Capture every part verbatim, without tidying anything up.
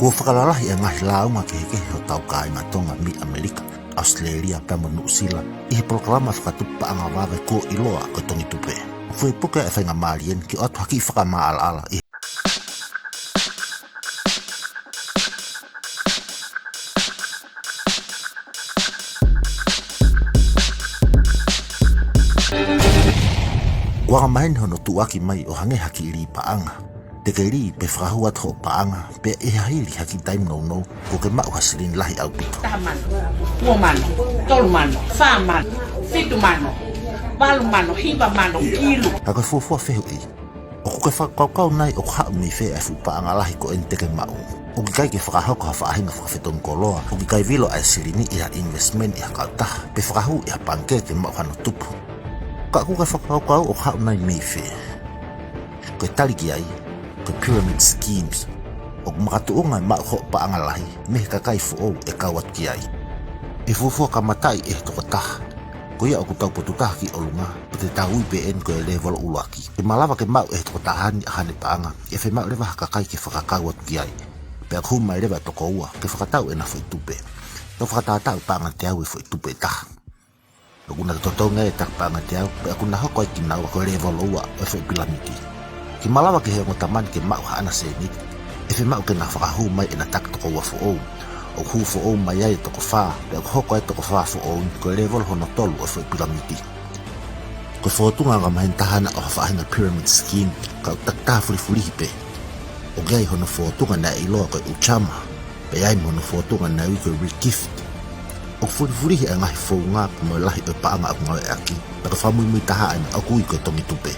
Kuo fakalalahi e ngaahi lāunga kehekehe hotau kāinga Tonga mei ʻAmelika, ʻAositelēlia pea mo Nuʻusila ʻi he polokalama fakatupu paʻanga vave kuo ʻiloa ko e Tongi Tupe. Foʻi puke ʻa e faingamālie ni ke ʻoatu ha kiʻi fakamaʻalaʻala ʻi Kuo angamaheni hono tuʻuaki mai ʻo hangē ha kiʻi lī paʻanga. Te ke lī pe fakahū atu hoʻo paʻanga, pea ʻi ha hili ha kiʻi taimi nounou, kuo ke maʻu ha silini lahi ʻaupito. Taha mano, ua mano, tolu mano, fā mano, fitu mano, valu mano, hiva mano, kilu. Ka ko e fuofua fehuʻi, ʻoku ke fakakaukau nai ʻoku haʻu mei fē ʻa e fuʻu paʻanga lahi ko eni te ke maʻu? ʻOku ʻikai ke fakahoko ha faʻahinga fakafetongi koloa, ʻoku ʻikai vilo ʻa e silini ʻi ha investment ʻi ha kautaha, pe fakahū ʻi ha pangikē ke maʻu hano tupu. Ka ʻoku ke fakakaukau ʻoku haʻu nai mei fē? Ko e tali ki ai, ko e pyramid schemes. ʻOku makatuʻunga e maʻu hoʻo paʻanga lahi mei he kakai foʻou ʻe kau atu ki ai. ʻE fuofua kamataʻi ʻe he tokotaha, ko ia ʻoku taupotu taha ki ʻolunga, ʻo te tau ui pē eni ko e lēvolo ʻuluaki. Ke malava ke maʻu ʻe he tokotaha ni ʻa haʻane paʻanga, ʻe fiemaʻu leva ha kakai ke fakakau atu ki ai. Pea ʻoku hū mai leva e toko ua ke fakatau ʻena foʻi tupe. Tau fakatātā ʻoku paʻanga teau e foʻi tupe ʻe taha. ʻOku na totongi ai e taki paʻanga teau, pea ʻoku na hoko ai kinaua ko e lēvolo ua ʻo e foʻi pilamiti. Ke malava ki he ongo tama ni ke maʻu haʻana sēniti, ʻe fiemaʻu ke na fakahū mai ʻena taki toko ua foʻou. ʻOku hū foʻou mai ai e toko fā, pea ʻoku hoko ai e toko fā foʻou ni ko e lēvolo hono tolu ʻo e foʻi pilamiti. Ko e fōtunga angamaheni taha ena ʻo ha faʻahinga pyramid scheme, ka ʻoku takitaha fulifulihi pē. ʻOku ʻi ai hono fōtunga naʻe ʻiloa ko e Uchama, pea ʻi ai mo hono fōtunga naʻe ui ko e Regift. ʻOku fulifulihi e ngaahi founga pea mo e lahi ʻo e paʻanga ʻoku ngāueʻaki, pea ko e fakamuimui taha ena ʻoku ui ko e Tongi Tupe.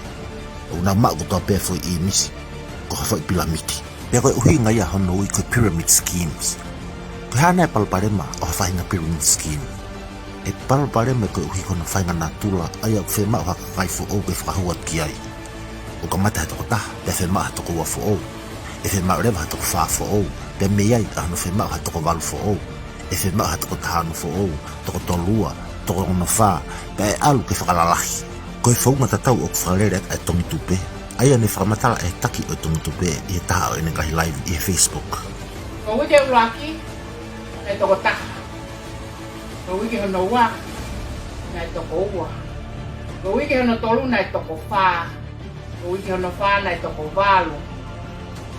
ʻOku nau maʻu kotoa pē e foʻi ʻīmisi ko ha foʻi pilamiti. Pea ko e ʻuhinga ia hono ui ko e pyramid schemes. Ko e hā nai e palopalema ʻo ha faʻahinga pyramid scheme? ʻE palopalema ia koeʻuhi ko hono faʻahinga natula, ʻa ia ʻoku fiemaʻu ha kakai foʻou ke fakahū atu ki ai. ʻOku kamata he toko taha, pea fiemaʻu ha toko ua foʻou. ʻE fiemaʻu leva ha toko fā foʻou, pea mei ai ʻa hono fiemaʻu ha toko valu foʻou. ʻE fiemaʻu ha toko taha ono foʻou, toko tolu ua, toko ono fā, pea ʻe ʻalu ke fakalalahi. Ko e founga tatau ʻoku fakalele ʻaki ʻa e Tongi Tupe, ʻa ia ne fakamatala ʻe he taki ʻo e Tongi Tupe ʻi he taha ʻo ʻene ngaahi live ʻi he Facebook. Ko e uike ʻuluaki, naʻe toko taha. Ko e uike hono ua, naʻe toko ua. Ko e uike hono tolu, naʻe toko fā. Ko e uike hono fā, naʻe toko valu.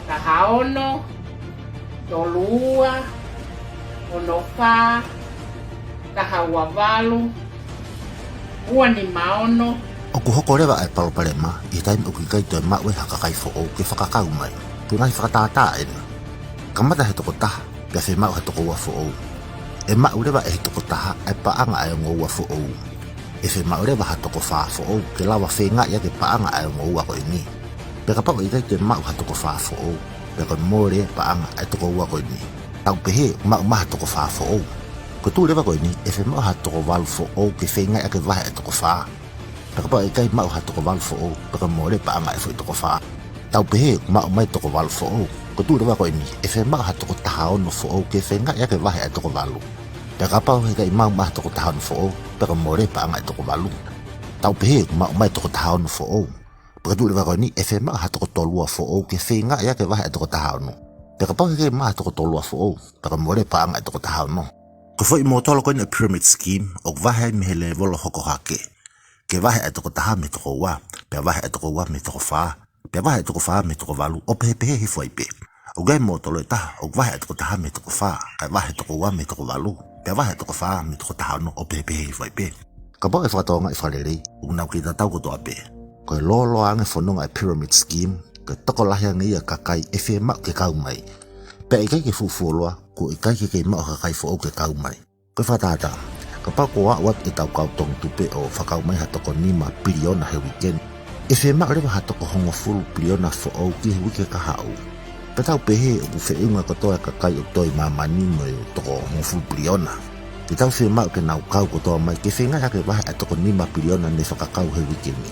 Taha ono, tolu ua, ono fā, taha ua valu, ua nima ono. ʻOku hoko leva ʻa e palopalema ʻi he taimi ʻoku ʻikai toe maʻu ai ha kakai foʻou ke fakakau mai. Ko e ngaahi fakatātā ena. Kamata he toko taha, pea fiemaʻu ha toko ua foʻou. ʻE maʻu leva ʻe he toko taha ʻa e paʻanga ʻa e ongo ua foʻou. ʻE fiemaʻu leva ha toko fā foʻou ke lava feingaʻi ʻaki e paʻanga ʻa e ongo ua ko eni. Pea kapau ʻe ʻikai toe maʻu ha toko fā foʻou, pea ko e mole e paʻanga ʻa e toko ua ko eni. Tau pehē ʻoku maʻu mai ha toko fā foʻou. Ko e tuʻu leva ko eni, ʻe fiemaʻu ha toko valu foʻou ke feingaʻi ʻaki e vahe ʻa e toko fā. Pea kapau ʻe ʻikai maʻu ha toko valu foʻou, pea ko e mole e paʻanga ʻa e foʻi toko fā. Tau pehē ʻoku maʻu mai toko valu foʻou. Ko e tuʻu leva ko eni, ʻe fiemaʻu ha toko taha ono foʻou ke feingaʻi ʻaki e vahe ʻa e toko valu. Pea kapau he ʻikai maʻu mai ha toko taha ono foʻou, pea ko e mole e paʻanga ʻa e toko valu. Tau pehē ʻoku maʻu mai toko taha ono foʻou. Pea ko e tuʻu leva ko eni, ʻe fiemaʻu ha toko tolu ua foʻou ke feingaʻi ʻaki e vahe ʻa e toko taha ono. Pea kapau he ʻikai maʻu ha toko tolu ua foʻou, pea ko e mole e paʻanga ʻa e toko taha ono. Ko e foʻi mōtolo ko eni ʻo e pyramid scheme, ʻoku vahe ai mei he lēvolo hoko hake. Ke vahe ʻa e toko taha mei he toko ua, pea vahe ʻa e toko ua mei he toko fā, pea vahe ʻa e toko fā mei he toko valu, ʻo pehē pehē hifo ai pē. ʻOku ʻi ai e mōtolo ʻe taha, ʻoku vahe ʻa e toko taha mei he toko fā, kae vahe ʻa e toko ua mei he toko valu, pea vahe ʻa e toko fā mei he toko taha ono, ʻo pehē pehē hifo ai pē. Kapau ʻe fakatokangaʻi fakalelei, ʻoku nau kiʻi tatau kotoa pē. Ko e lōloa ange e fononga e pyramid scheme, ko e tokolahi ange ia e kakai ʻe fiemaʻu ke kau mai. Pea ʻikai ke fuʻu fuoloa, kuo ʻikai ke kei maʻu ha kakai foʻou ke kau mai. Ko e fakatātā, kapau kuo aʻu atu ʻetau kau Tongi Tupe ʻo fakakau mai ha toko nima piliona he uike ni, ʻe fiemaʻu leva ha toko hongofulu piliona foʻou ki he uike kahaʻu. Pea tau pehē ʻoku feʻunga kotoa e kakai ʻoku tō ʻi māmani mo e toko hongofulu piliona. Ke tau fiemaʻu ke nau kau kotoa mai ke feingaʻi ʻaki e vahe ʻa e toko nima piliona ne fakakau he uike ni.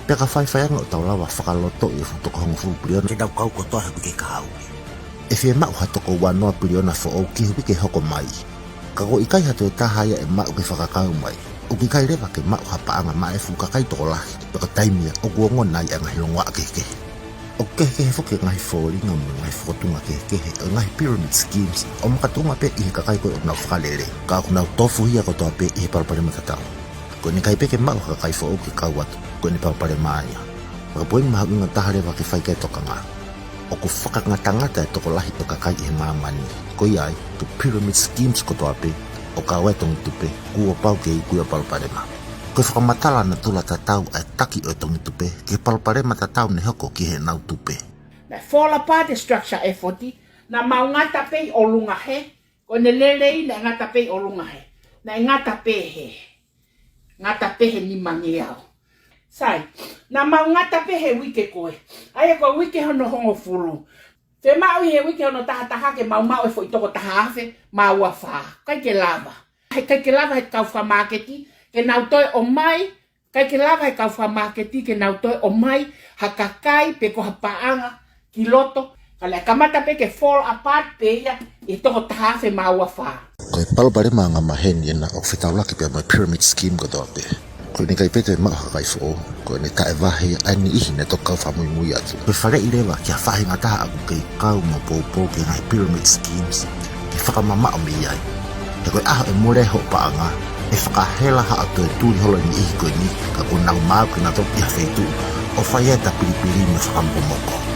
Pea ka faifai ange ʻo tau lava fakalotoʻi e fuʻu toko hongofulu piliona ke tau kau kotoa he uike kahaʻu, ʻe fiemaʻu ha toko uanoa piliona foʻou ki he uike hoko mai. Ka kuo ʻikai ha toe taha ia ʻe maʻu ke fakakau mai, ʻoku ʻikai leva ke maʻu ha paʻanga maʻa e fuʻu kakai tokolahi, pea ko e taimi ia ʻoku ongona ai e ngaahi longoaʻa kehekehe. ʻOku kehekehe foki e ngaahi fōtunga mo e ngaahi fokotuʻunga kehekehe ʻo e ngaahi pyramid schemes ʻo makatuʻunga pē ʻi he kakai ko ē ʻoku nau fakalele, ka ʻoku nau tofuhia kotoa pē ʻi he palopalema tatau. Ko ʻene ʻikai pē ke maʻu ha kakai foʻou ke kau atu, ko ʻene palopalema ia. Ko e poini mahuʻinga taha leva ke fai ki ai e tokanga. ʻOku fakangatangata e tokolahi ʻo e kakai ʻi he māmani. Ko ia ai, ko e pyramid schemes kotoa pē ʻoku kau ai e tongi tupe, kuo pau ke iku ia ʻo palopalema. Ko e fakamatala natula tatau ʻa e taki ʻo e tongi tupe ki he palopalema tatau ne hoko ki heʻenau tupe. Naʻe fall apart e structure ʻa e fōtunga, naʻa mau ngata pē ʻi ʻolunga hē, ko ʻene lelei naʻe ngata pē ʻi ʻolunga hē. Naʻe ngata pē hē. Ngata pē he nimangeau. Sai, naʻa mau ngata pē he uike ko ē. ʻA ia ko e uike hono hongofulu. Fiemaʻu ʻi he uike hono tahataha ke mau maʻu e foʻi toko taha afe mā ua fā. ʻIkai ke lava. He ʻikai ke lava he kau fakamāketi ke nau toe ʻomai, ʻikai ke lava he kau fakamāketi ke nau toe ʻomai ha kakai pe ko ha paʻanga ki loto, ka naʻe kamata pē ke fall apart pē ia ʻi he toko taha afe mā ua fā. Ko e palopalema angamaheni ena ʻoku fetaulaki pea mo e pyramid scheme kotoa pē. Ko ʻene ʻikai pē toe maʻu ha kakai foʻou, ko ʻene taʻevahe ʻa e niʻihi ne toki kau fakamuimui atu. Ko e faleʻi leva ki ha faʻahinga taha ʻoku kei kau mo poupou ki he ngaahi pyramid schemes ke fakamamaʻo mei ai. He ko e ʻaho ʻe mole ai hoʻo paʻanga, ʻe fakahela haʻo toe tuli holo e niʻihi ko eni, ka kuo nau maau kinautolu ki ha feituʻu ʻo fai ai ʻeta pilipili mo e fakamokomoko.